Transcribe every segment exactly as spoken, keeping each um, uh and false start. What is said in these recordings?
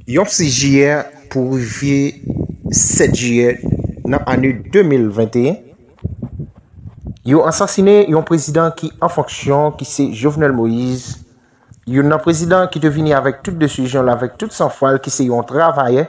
Yon sis jiyè pou rive sèt jiyè nan ane de mil venteyen, yo ansasinen yon prezidan ki an fonksyon, ki se Jovenel Moïse, youn nan prezidan ki te vini avèk tout desizyon l, avèk tout sanfwa l, ki se yon travayè,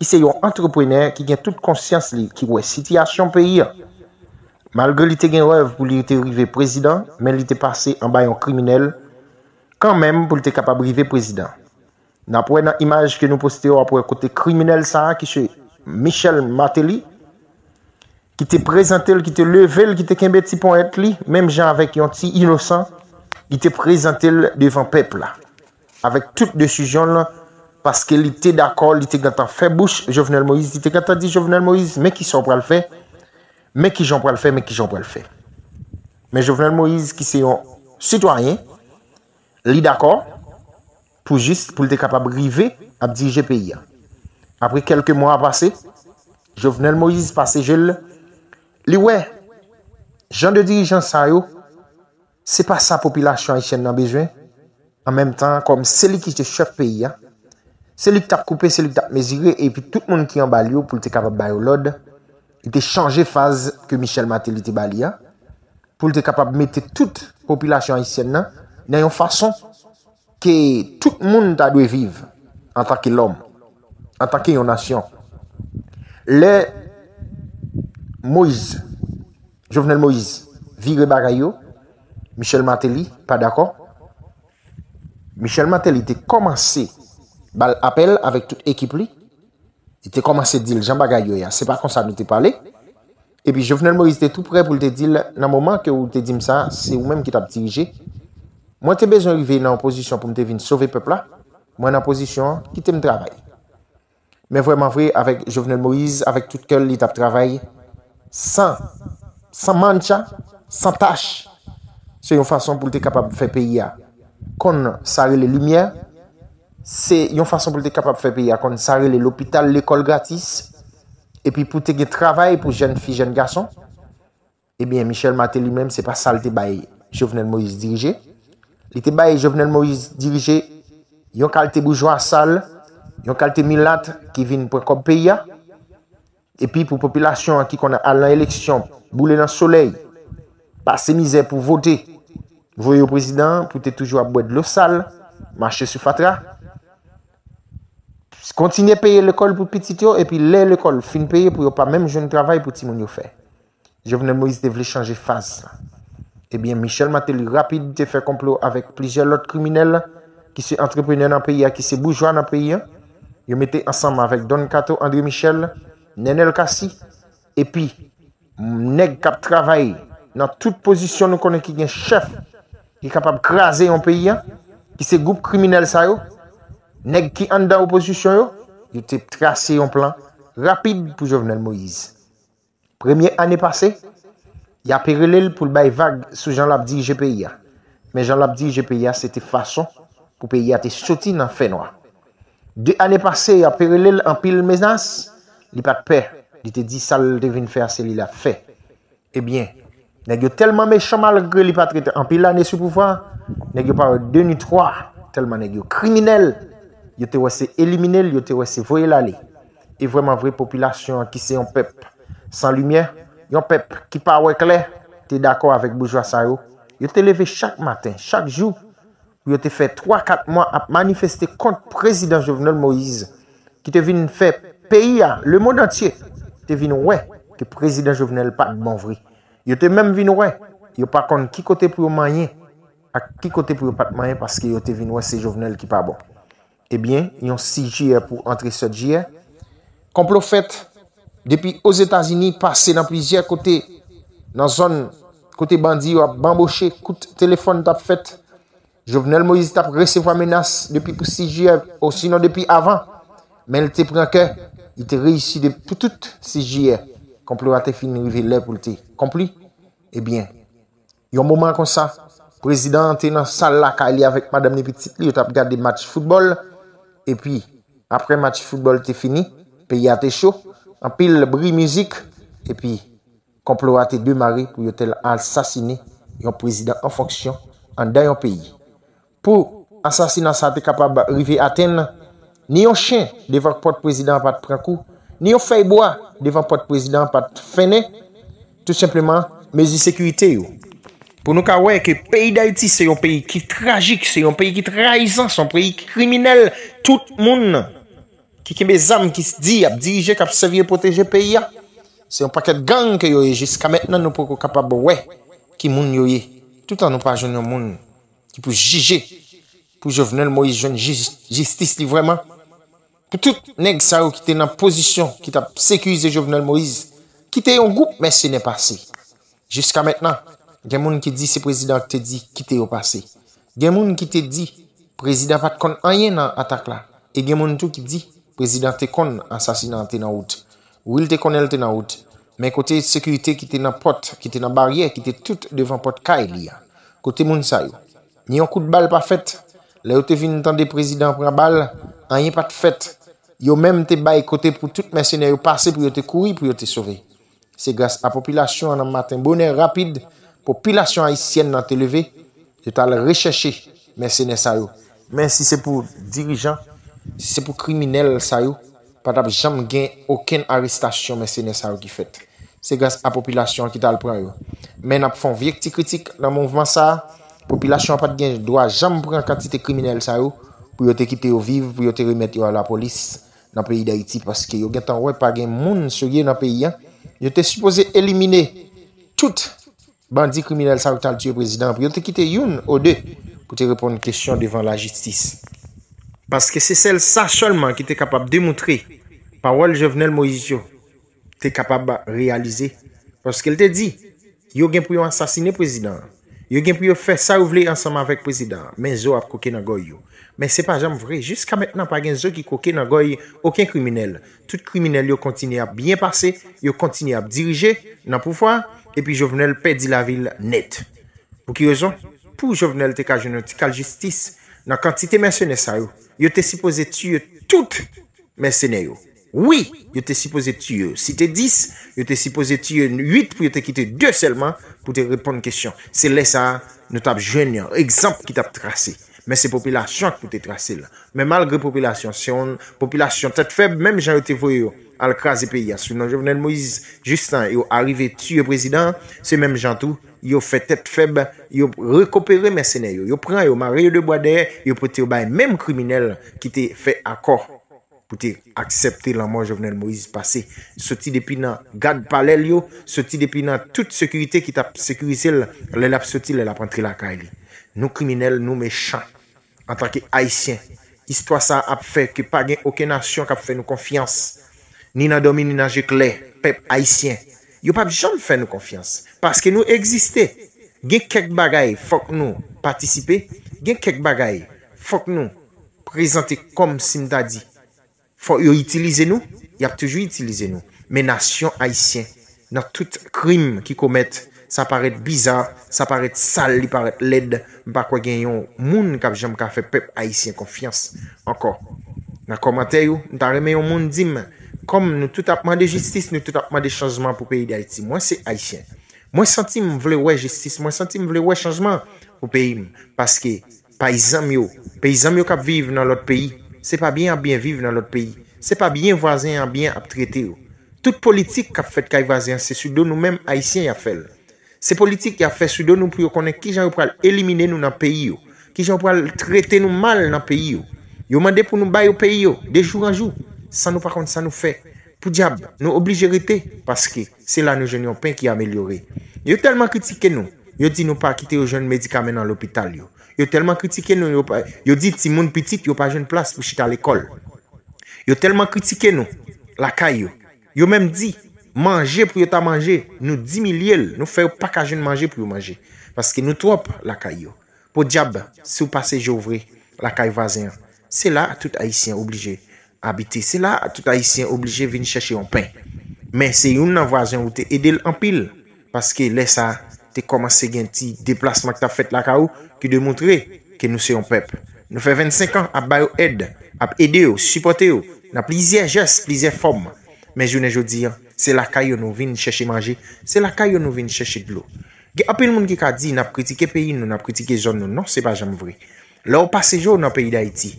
ki se yon antreprenè, ki gen tout konsyans li, ki wè sitiyasyon peyi a. Malgre li te gen rèv pou li te rive prezidan, men li te pase anba yon kriminèl kanmenm pou li te kapab rive prezidan. N ap wè nan imaj ke nou poste yo, w ap wè kote kriminèl sa a ki se Michel Martelly, ki te prezante l, ki te leve l, ki te kenbe ti ponyèt li, menm jan avèk yon ti inosan, li te prezante l devan pèp la. Avèk tout desizyon l, paske li te dakò, li te gentan fè bouch Jovenel Moïse, li te gentan di Jovenel Moïse, men kisa w pral fè, men kijan w pral fè, men kijan w pral fè. Men Jovenel Moïse, ki se yon sitwayen, li dakò pou jis pou l te kapab rive ap dirije peyi a. Apre kèlke mwa pase, Jovenel Moïse pase je l, li wè jan de dirijan sa yo, se pa sa popilasyon ayisyèn nan bezwen. An menm tan, kòm se li ki te chèf peyi a, se li ki t ap koupe, se li ki t ap mezire, epi tout moun ki anba l yo pou l te kapab ba yo lòd, li te chanje faz ke Michel Martelly te ba li a, pou l te kapab mete tout popilasyon ayisyèn nan nan yon fason ke tout moun ta dwe viv antanke lòm, antanke yon nasyon. Lè Moïse, Jovenel Moïse, vire bagay yo, Michel Martelly pa dakò. Michel Martelly te kòmanse ba l apèl avèk tout ekip li. Li te kòmanse di l jan bagay yo ye a. Se pa konsa nou te pale. Epi Jovenel Moïse te tou prè pou l te di l, nan moman ke ou te di m sa, se ou menm ki t ap dirije. Mwen te bezwen rive nan yon pozisyon pou m te vin sove pèp la. Mwen nan pozisyon an, kite m travay. Men vrèman vre, avèk Jovenel Moïse, avèk tout kè l, li t ap travay san, san mantcha, san tach. Se yon fason pou l te kapab fè peyi a konn sa rele limyè. Se yon fason pou l te kapab fè peyi a konn sa rele lopital, lekòl gratis. Epi pou te gen travay pou jèn fi, jèn gason. Ebyen, Michel Martelly menm, se pa sa l te bay Jovenel Moïse dirije. Li te bay Jovenel Moïse dirije yon kalite boujwa sal, yon kalite milat ki vin pran kòb peyi a. Epi pou popilasyon an ki konn al nan eleksyon, boule nan solèy, pase mizè pou vote, voye yo prezidan an pou te toujou ap bwè dlo sal, mache sou fatra, kontinye peye lekòl pou pitit yo, epi lè lekòl fin peye pou yo pa menm jwenn travay pou timoun yo fè. Jovenel Moïse te vle chanje faz sa. Ebyen, Michel Martelly rapid te fè konplo avèk plizyè lòt kriminèl ki se antreprenè nan peyi a, ki se boujwa nan peyi a. Yo mete ansanm avèk Don Kato, André Michel, Nenel Cassy, epi nèg k ap travay nan tout pozisyon nou konnen ki gen chèf ki kapab kraze yon peyi a, ki se gwoup kriminèl sa yo, nèg ki anndan opozisyon yo, yo te trase yon plan rapid pou Jovenel Moïse. Premye ane pase, y ape rele l pou l bay vag sou jan l ap dirije peyi a. Men jan l ap dirije peyi a, se te fason pou peyi a te soti nan fènwa. De ane pase, y ape rele l anpil menas, li pa t pè. Li te di sa l te vin fè a, se li l ap fè. Ebyen, nèg yo tèlman mechan, malgre li pa t ret anpil ane sou pouvwa a, nèg yo pa wè de ni twa, tèlman nèg yo kriminèl, yo te wè se elimine l, yo te wè se voye l ale. E vrèman vre, popilasyon an ki se yon pèp san limyè, yon pèp ki pa wè klè, te dakò avèk boujwa sa yo. Yo te leve chak maten, chak jou, pou yo te fè twa, kat mwa ap manifeste kont prezidan Jovenel Moïse, ki te vin fè peyi a, lemonn antye, te vin wè ke prezidan Jovenel pa t bon vre. Yo te menm vin wè, yo pa konn ki kote pou yo manyen, ak ki kote pou yo pa t manyen, paske yo te vin wè se Jovenel ki pa bon. Ebyen, yon sis jiyè pou antre sèt jiyè. Konplo fèt depi Ozetazini, pase nan plizyè kote, nan zòn kote bandi yo ap banboche, kout telefòn t ap fèt. Jovenel Moïse t ap resevwa menas depi pou sis jiyè, osinon depi avan. Men l te pran kè, li te reyisi de, pou tout sis jiyè. Konplo a te fin rive lè pou l te konpli. Ebyen, yon moman konsa, prezidan an te nan sal lakay li avèk madanm li, pitit li, yo t ap gade match foutbòl. Epi, apre match foutbòl te fini, peyi a te cho, anpil bri mizik, epi konplo a te demare pou yo te al asasine yon prezidan an fonksyon anndan yon peyi. Pou asasina sa te kapab rive atenn, Ni yon chen devan pòt prezidan an pa t pran kou, ni yon fèy bwa devan pòt prezidan an pa t fennen. Tou senpleman, mezi sekirite yo. Pou nou ka wè ke peyi Dayiti se yon peyi ki trajik, se yon peyi ki trayizan, se yon peyi ki kriminèl. Tout moun ki kenbe zam, ki di y ap dirije, k ap sèvi e pwoteje peyi a, se yon pakèt gang ke yo ye. Jiska mentnan, nou poko kapab wè ki moun yo ye. Toutan nou pa jwenn yon moun ki pou jije, pou Jovenel Moïse jwenn jis- jistis li vrèman, pou tout nèg sa yo ki te nan pozisyon ki t ap sekirize Jovenel Moïse, ki te yon gwoup mèsenè pase. Jiska mentnan, gen moun ki di se prezidan an ki te di kite yo pase. Gen moun ki te di prezidan pa t konn anyen nan atak la. E gen moun tou ki di prezidan te konn asasina an te nan wout. Wi, l te konnen l te nan wout. Men kote sekirite ki te nan pòt, ki te nan baryè, ki te tout devan pòt kay li a? Kote moun sa yo? Ni yon kout bal pa fèt. Lè yo te vin tande prezidan an pran bal, anyen pa t fèt. Yo menm te bay kote pou tout mèsenè yo pase pou yo te kouri, pou yo te sove. Se gras a popilasyon an nan maten bonè rapid, popilasyon ayisyèn nan te leve, yo t al rechèche mèsenè sa yo. Men si se pou dirijan, si se pou kriminèl sa yo, pa t ap janm gen okenn arestasyon mèsenè sa yo ki fèt. Se gras a popilasyon an ki t al pran yo. Men n ap fè yon vye ti kritik nan mouvman sa a. Popilasyon an pa t gen dwa janm pran kantite kriminèl sa yo pou yo te kite yo viv, pou yo te remèt yo a lapolis nan peyi Dayiti, paske yo gentan wè pa gen moun serye nan peyi a. Yo te sipoze elimine tout bandi kriminèl sa yo ki t al tiye prezidan an, pou yo te kite youn o de pou te reponn kesyon devan lajistis. Paske se sèl sa sèlman ki te kapab demontre pawòl Jovenel Moïse yo te kapab reyalize. Paske l te di, yo gen pou yo asasine prezidan an. Yo gen pou yo fè sa yo vle ansanm avèk prezidan an. Men zo ap koke nan gòy yo. Men se pa janm vre. Jiska mentnan, pa gen zo ki koke nan gòy okenn kriminèl. Tout kriminèl yo kontinye ap byen pase, yo kontinye ap dirije nan pouvwa, epi Jovenel pèdi lavi l nèt. Pou ki rezon? Pou Jovenel te ka jwenn yon ti kal jistis nan kantite mèsenè sa yo, yo te sipoze tiye tout mèsenè yo. Wi, yo te sipoze tiye yo. Si te dis, yo te sipoze tiye uit pou yo te kite de sèlman pou te reponn kesyon. Se lè sa a, nou t ap jwenn yon egzanp ki t ap trase. Men se popilasyon an ki pou te trase l. Men malgre popilasyon, se yon popilasyon tèt fèb, menm jan yo te voye yo al kraze peyi a sou non Jovenel Moïse, jistan yo arive tiye prezidan an, se menm jan tou, yo fè tèt fèb, yo rekopere mèsenè yo, yo pran yo, mare yo de bwa dèyè, yo pote yo bay menm kriminèl ki te fè akò pou te aksepte lanmò Jovenel Moïse pase. Soti depi nan gad palè l yo, soti depi nan tout sekirite ki t ap sekirize l lè l ap soti, lè l ap antre lakay li. Nou kriminèl, nou mechan. Antanke Ayisyen, istwa sa a ap fè ke pa gen okenn nasyon k ap fè nou konfyans. Ni nan dòmi, ni nan je klè, pèp ayisyen, yo p ap janm fè nou konfyans. Paske nou egziste. Gen kèk bagay fòk nou patisipe, gen kèk bagay fòk nou prezante kòm si m ta di, fò yo itilize nou, y ap toujou itilize nou. Men nasyon ayisyen, nan tout krim ki komèt, sa parèt biza, sa parèt sal, li parèt lèd, m pa kwè gen yon moun k ap janm ka fè pèp ayisyen konfyans ankò. Nan kòmantè yo, m ta renmen yon moun di m, kòm nou tout ap mande jistis, nou tout ap mande chanjman pou peyi Dayiti. Mwen se ayisyen. Mwen santi m vle wè jistis, mwen santi m vle wè chanjman pou peyi m. Paske payizan m yo, peyizan m yo k ap viv nan lòt peyi, se pa byen y ap byen viv nan lòt peyi. Se pa byen vwazen an byen ap trete yo. Tout politik k ap fèt kay vwazen an, se sou do nou menm Ayisyen y ap fè l. Se politik y ap fè sou do nou pou yo konnen kijan yo pral elimine nou nan peyi yo, kijan yo pral trete nou mal nan peyi yo. Yo mande pou nou ba yo peyi yo, de jou an jou, san nou pa konn sa nou fè. Poudyab, nou oblije rete, paske se la nou jwenn yon pen ki amelyore. Yo tèlman kritike nou, yo di nou pa kite yo jwenn medikamen nan lopital yo. Yo tèlman kritike nou, yo pa, yo di timoun pitit yo pa jwenn plas pou chita lekòl. Yo tèlman kritike nou lakay yo. Yo menm di, manje pou yo ta manje, nou dimilye l, nou fè yo pa ka jwenn manje pou yo manje. Paske nou twòp lakay yo. Podyab, si w pase je w vre lakay vwazen an, se la a tout Ayisyen oblije abite. Se la a tout Ayisyen oblije vin chèche yon pen. Men se youn nan vwazen w te ede l anpil, paske lè sa a te kòmanse gen ti deplasman k t ap fèt lakay ou, ki demontre ke nou se yon pèp. Nou fè vennsenk an ap ba yo èd, ap ede yo, sipòte yo nan plizyè jès, plizyè fòm. Men jounen jodi a, se lakay yo nou vin chèche manje, se lakay yo nou vin chèche dlo. Gen anpil moun ki ka di n ap kritike peyi nou, n ap kritike zòn nou. Non, se pa janm vre. Lè w pase je w nan peyi Dayiti,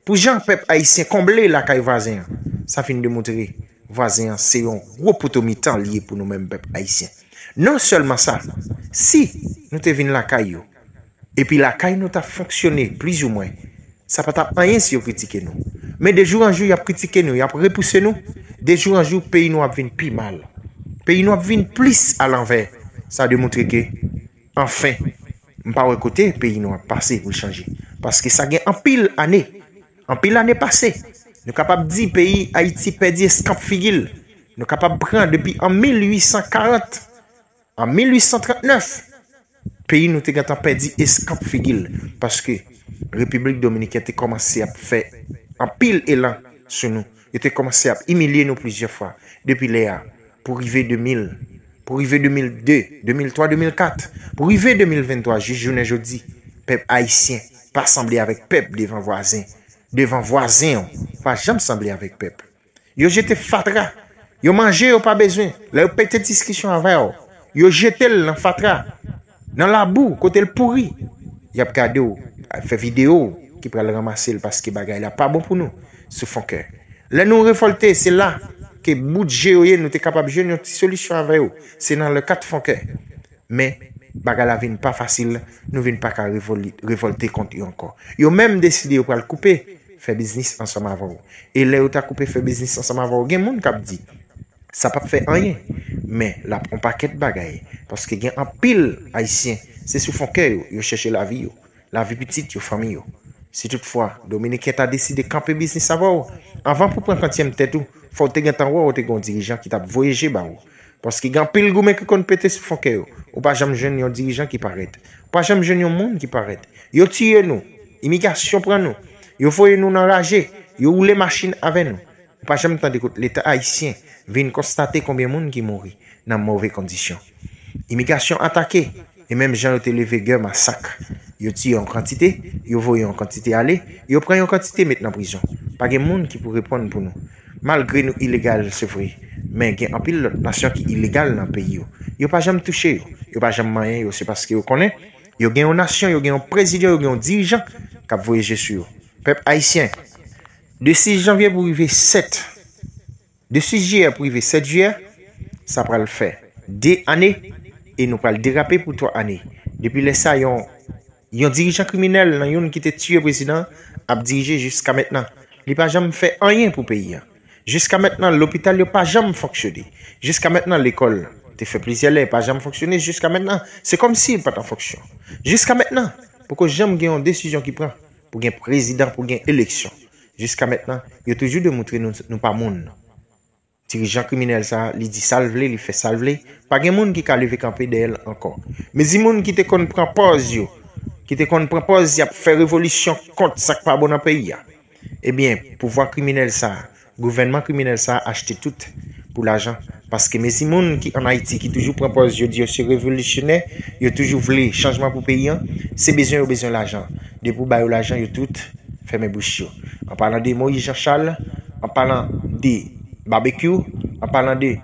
Pou jan pèp ayisyen konble lakay vwazen an, sa fin demontre vwazen an se yon gwo poto mitan li ye pou nou menm pèp ayisyen. Non sèlman sa, si nou te vin lakay yo, epi lakay nou t ap fonksyone plizoumwen, sa pa t ap anyen si yo kritike nou. Men de jou an jou, y ap kritike nou, y ap repouse nou. De jou an jou, peyi nou ap vin pi mal. Peyi nou ap vin plis alanvè. Sa demontre ke, anfen, m pa wè kote peyi nou ap pase pou l chanje. Paske sa gen anpil ane. Anpil ane pase. Nou kapab di peyi Ayiti pèdi eskanp figi l. Nou kapab pran depi an mil uit san karant, an mil uit san trant nèf, peyi nou te gentan pèdi eskanp figi l, paske Repiblik Dominikèn te kòmanse ap fè anpil elan sou nou. Yo te kòmanse ap imilye nou plizyè fwa. Depi lè a, pou rive de mil, pou rive de mil de, de mil twa, de mil kat, pou rive de mil venntwa, jis jounen jodi, pèp ayisyen pa sanble avèk pèp devan vwazen, devan vwazen w, pa janm sanble avèk pèp. Yo jete fatra. Yo manje yo pa bezwen. Lè yo pete diskisyon avè w, yo jete l nan fatra, nan labou, kote l pouri. Y ap gade w, fè videyo ki pral ranmase l paske bagay la pa bon pou nou sou fon kè. Lè nou revòlte, se la ke bout je yo ye, nou te kapab jwenn yon ti solisyon avè yo. Se nan le kat fon kè. Men, bagay la vin pa fasil, nou vin pa ka revòli-, revòlte kont yo ankò. Yo menm deside yo pral koupe, fè biznis ansanm avè w. E lè yo ta koupe fè biznis ansanm avè w, gen moun k ap di, sa p ap fè anyen. Men, l ap yon pakèt bagay. Paske gen anpil Ayisyen, se sou fon kè yo, yo chèche lavi yo, lavi pitit yo, fanmi yo. Si toutfwa, Dominiken ta deside kanpe biznis avè w, anvan pou pran kantyèm tèt ou, fò w te gentan wè w te gen yon dirijan ki t ap voye je ba w. Paske gen anpil goumen ki konn pete sou fon kè yo. Ou pa janm jwenn yon dirijan ki parèt. Ou pa janm jwenn yon moun ki parèt. Yo tiye nou. Imigrasyon pran nou. Yo voye nou nan raje. Yo woule machin avè nou. Ou pa janm tande kot Leta ayisyen vin konstate konbyen moun ki mouri nan move kondisyon. Imigrasyon atake, e menm jan yo te leve gè masak. Yo tiye yon kantite, yo voye yon kantite ale, yo pran yon kantite met nan prizon. Pa gen moun ki pou reponn pou nou. Malgre nou ilegal, se vre, men gen anpil lòt nasyon ki ilegal nan peyi yo. Yo pa janm touche yo, yo pa janm manyen yo, se paske yo konnen yo gen yon nasyon, yo gen yon prezidan, yo gen yon dirijan k ap voye je sou yo. Pèp ayisyen, de sis janvye pou rive sèt, de sis jiyè pou rive sèt jiyè, sa pral fè de ane, e nou pral derape pou twa ane. Depi lè sa, yon, yon dirijan kriminèl nan youn ki te tiye prezidan an ap dirije jiska mentnan. Li pa janm fè anyen pou peyi a. Jiska mentnan, lopital yo pa janm fonksyone. Jiska mentnan, lekòl te fè plizyè lè, pa janm fonksyone. Jiska mentnan, se kòmsi l pa t an fonksyon. Jiska mentnan, poko janm gen yon desizyon ki pran pou gen prezidan, pou gen eleksyon. Jiska mentnan, yo toujou demontre nou, nou pa moun. Dirijan kriminèl sa a, li di sa l vle, li fè sa l vle. Pa gen moun ki ka leve kanpe dèyè l ankò. Mezi moun ki te konn pran pòz yo, ki te konn pran pòz y ap fè revolisyon kont sa k pa bon nan peyi a. Ebyen, pouvwa kriminèl sa a, gouvènman kriminèl sa a achte tout pou lajan. Paske mezi moun ki ann Ayiti ki toujou pran pòz yo di yo se revolisyonè, yo toujou vle chanjman pou peyi an, se bezwen yo bezwen lajan. Depi w ba yo lajan, yo tout fèmen bouch yo. An palan de Moïse Jean Charles, an palan de Babekyou, an palan de,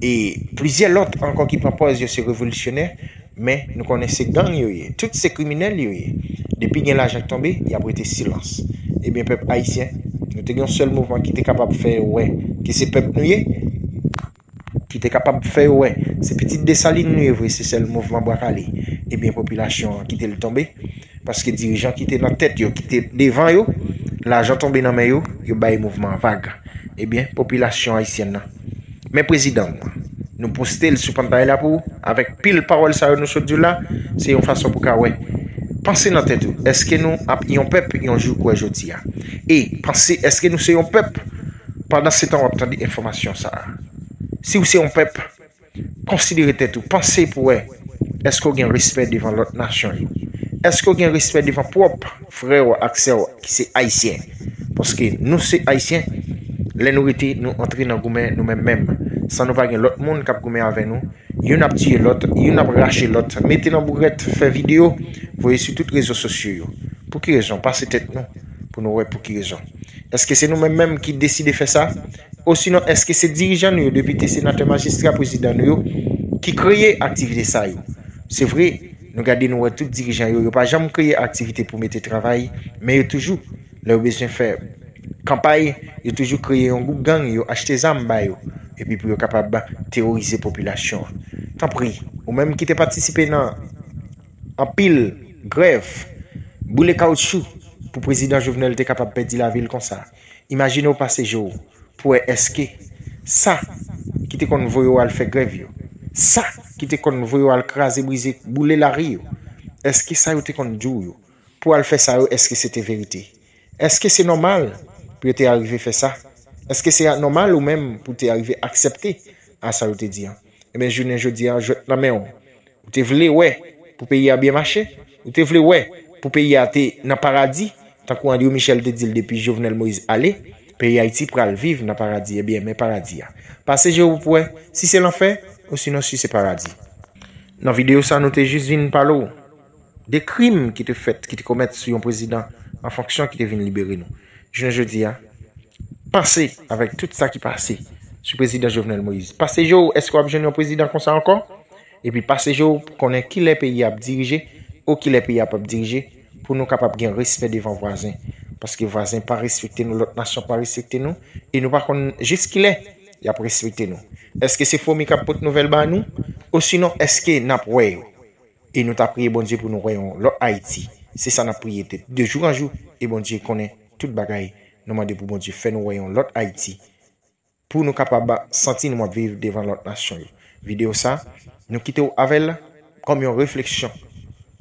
e, plizyè lòt ankò ki pran pòz yo se revolisyonè, men nou konnen se gang yo ye, tout se kriminèl yo ye. Depi gen lajan k tonbe, y ap rete silans. Ebyen, pèp ayisyen, nou te gen yon sèl mouvman ki te kapab fè yo wè ke se pèp nou ye, ki te kapab fè yo wè se pitit Desalin nou ye vre, se sèl mouvman Bwa Kale. Ebyen, popilasyon an kite l tonbe, paske dirijan ki te nan tèt yo, ki te devan yo, lajan tonbe nan men yo, yo bay mouvman an vag. Ebyen, popilasyon ayisyèn nan, men prezidan w, nou poste l sou pantay la pou ou, avèk pil pawòl sa yo nou sot di w la, se yon fason pou ka wè. Panse nan tèt ou, èske nou ap yon pèp yon jou kwè jodi a? E panse, èske nou se yon pèp? Pandan se tan w ap tande enfòmasyon sa a. Si w se yon pèp, konsidere tèt ou, panse pou wè, èske w gen respè devan lòt nasyon yo? Èske w gen respè devan pwòp frè w ak sè w ki se ayisyen? Paske nou se ayisyen, lè nou rete, nou antre nan goumen nou menm menm, san nou pa gen lòt moun k ap goumen avè nou. Youn ap tiye lòt, youn ap rache lòt, mete nan bourèt, fè videyo, voye sou tout rezo sosyo yo. Pou ki rezon? Pase tèt nou pou nou wè pou ki rezon. Èske se nou menm menm ki deside fè sa? Osinon, èske se dirijan nou yo, depite, senatè, majistra, prezidan nou yo, ki kreye aktivite sa yo? Se vre, nou gade, nou wè tout dirijan yo, yo pa janm kreye aktivite pou mete travay, men yo toujou Lè yo bezwen fè kanpay, yo toujou kreye yon gwoup gang, yo achte zam ba yo, epi pou yo kapab teworize popilasyon an. Tanpri, ou menm ki te patisipe nan anpil grèv, boule kawoutchou pou prezidan Jovenel te kapab pèdi lavi l konsa, imajine w pase je w pou wè èske sa ki te konn voye w al fè grèv yo, sa ki te konn voye w al kraze brize, boule lari yo, èske sa yo te konn di w yo, pou al fè sa yo, èske se te verite? Èske se nòmal pou yo te arive fè sa? Èske se nòmal ou menm pou te arive aksepte a sa yo te di an? Ebyen, jounen jodi a, jwèt nan men w. Ou te vle wè pou peyi a byen mache? Ou te vle wè pou peyi a te nan paradi? Tankou Andrew Michel te di l, depi Jovenel Moïse ale, peyi Ayiti pral viv nan paradi. Ebyen, men paradi a. Pase je w pou wè si se lanfè, osinon si se paradi. Nan videyo sa, nou te jis vin pale w de krim ki te fèt, ki te komèt sou yon prezidan an fonksyon ki te vin libere nou. Jounen jodi a, panse avèk tout sa ki pase sou prezidan Jovenel Moïse. Pase je w, èske w ap jwenn yon prezidan konsa ankò? Epi pase je w pou konnen kilè peyi a ap dirije, o kilè peyi a p ap dirije, pou nou kapab gen respè devan vwazen. Paske vwazen pa respekte nou, lòt nasyon pa respekte nou, e nou pa konn jis kilè y ap respekte nou. Èske se fomi k ap pote nouvèl ba nou? Osinon, èske n ap wè yo? E nou ta priye Bondye pou nou wè yon lòt Ayiti. Se sa n ap priye de, de jou an jou, e Bondye konnen tout bagay. Nou mande pou Bondye fè nou wè yon lòt Ayiti, pou nou kapab santi nou ap viv devan lòt nasyon yo. Videyo sa, nou kite w avè l kòm yon refleksyon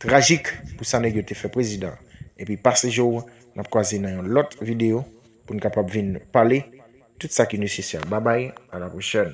trajik pou sa nèg yo te fè prezidan an. Epi pase je w, n ap kwaze nan yon lòt videyo pou n kapab vin pale tout sa ki nesesè. Babay, a la pwochèn.